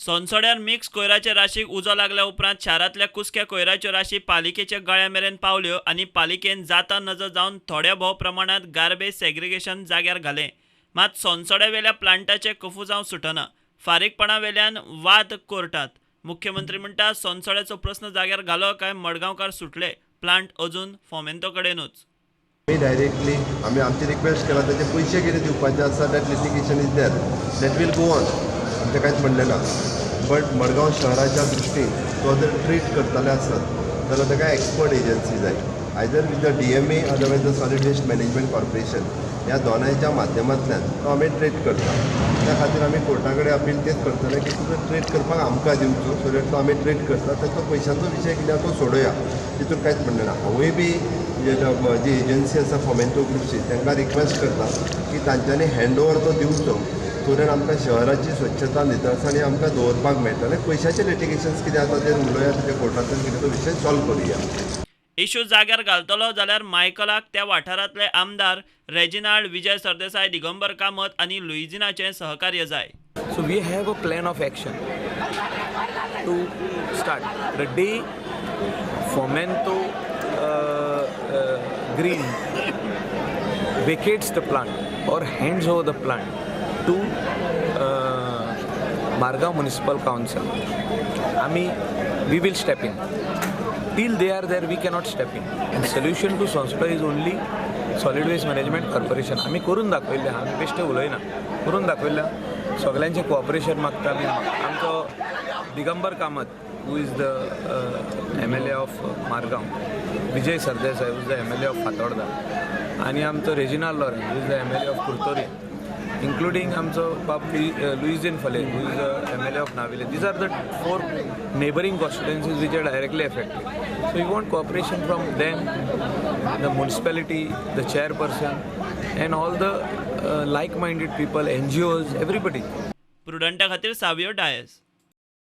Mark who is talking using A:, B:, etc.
A: सोनसोड्यार mix कोयराचे राशीक उजो लागल्या उपरांत शारांतल्या कुसक्या कोयराच्यो राशी पालिकेच्या गळ्या मेरेन पावल्यो आनी पालिकेन जाता नजो जावन थोड्या भोव प्रमाणांत गार्बेज सेग्रिगेशन जाग्यार घालें. मात सोनसोड्यावेल्या प्लांटाचें कफुजांव सुटना. फारीकपणा वेल्यान वाद कोर्टांत. मुख्यमंत्री म्हणटा, सोनसोड्याचो प्रस्न जाग्यार घालो काय मडगांवकार सुटले. प्लांट अजून फोमेंतो कडेनूच.
B: आमी डायरेक्टली आमी आमची रिक्वेस्ट केला. तेजे पयशे कितें दिवपाचे आसा, that litigation is there, that will go on. आमचें कांयच म्हणणें ना. बट मडगांव शहराच्या दृश्टीन तो जर ट्रीट करतले आसत जाल्यार ताका एक्सपर्ट एजन्सी जाय, either with the DMA, otherwise the Solid Waste Management Corporation. ह्या दोनांयच्या माध्यमांतल्यान तो आमी ट्रीट करता. त्या खातीर आमी कोर्टा कडेन अपील तेच करतले की तुजो ट्रीट करपाक आमकां दिवचो, सो that तो आमी ट्रीट करता. ताचो पयशांचो विशय कितें आसा तो सोडोया, तितून कांयच म्हणणें ना. हांवूय बी जी एजन्सी आसा फोमेंतो ग्रुपची, तांकां रिक्वेस्ट करता की तांच्यांनी हँड ओवर तो दिवचो, सो that आमकां शहराची स्वच्छता, नितळसाणी आमकां दवरपाक मेळटलें. पयशाचे लिटिगेशन्स कितें आसा ते उलोवया, तेजे कोर्टांतल्यान कितें तो विशय सॉल्व करुया.
A: इशू जाग्यार घालतलो जाल्यार मायकलाक त्या वाठारांतले आमदार रेजिनाल्ड, विजय सरदेसाय, दिगंबर कामत आनी लुइझिनाचें सहकार्य जाय.
C: So we have a plan of action to start. The day Fomento Green vacates the plant or hands over the plant to Margao Municipal Council, I we will step in. Till they are there, we cannot step in. And solution to Sonsoda is only Solid Waste Management Corporation. आमी करून दाखयल्लें, आमी बेश्टें उलयना, करून दाखयल्लें. सगल्यांचें cooperation मागता आमी. आमचो Digambar Kamat, who is the MLA of Margao, Vijay Sardesai, who is the MLA of Fatorda, आनी आमचो Reginald Lawrence, who is the MLA of Curtorim, including आमचो बाब लुइझीन फलेर, who is the MLA of Navelim. These are the four neighbouring constituencies which are directly affected. So we want cooperation from them, the municipality, the chairperson, and all the like minded people, NGOs, everybody.
A: प्रुडंटा खातीर सावियो डायस.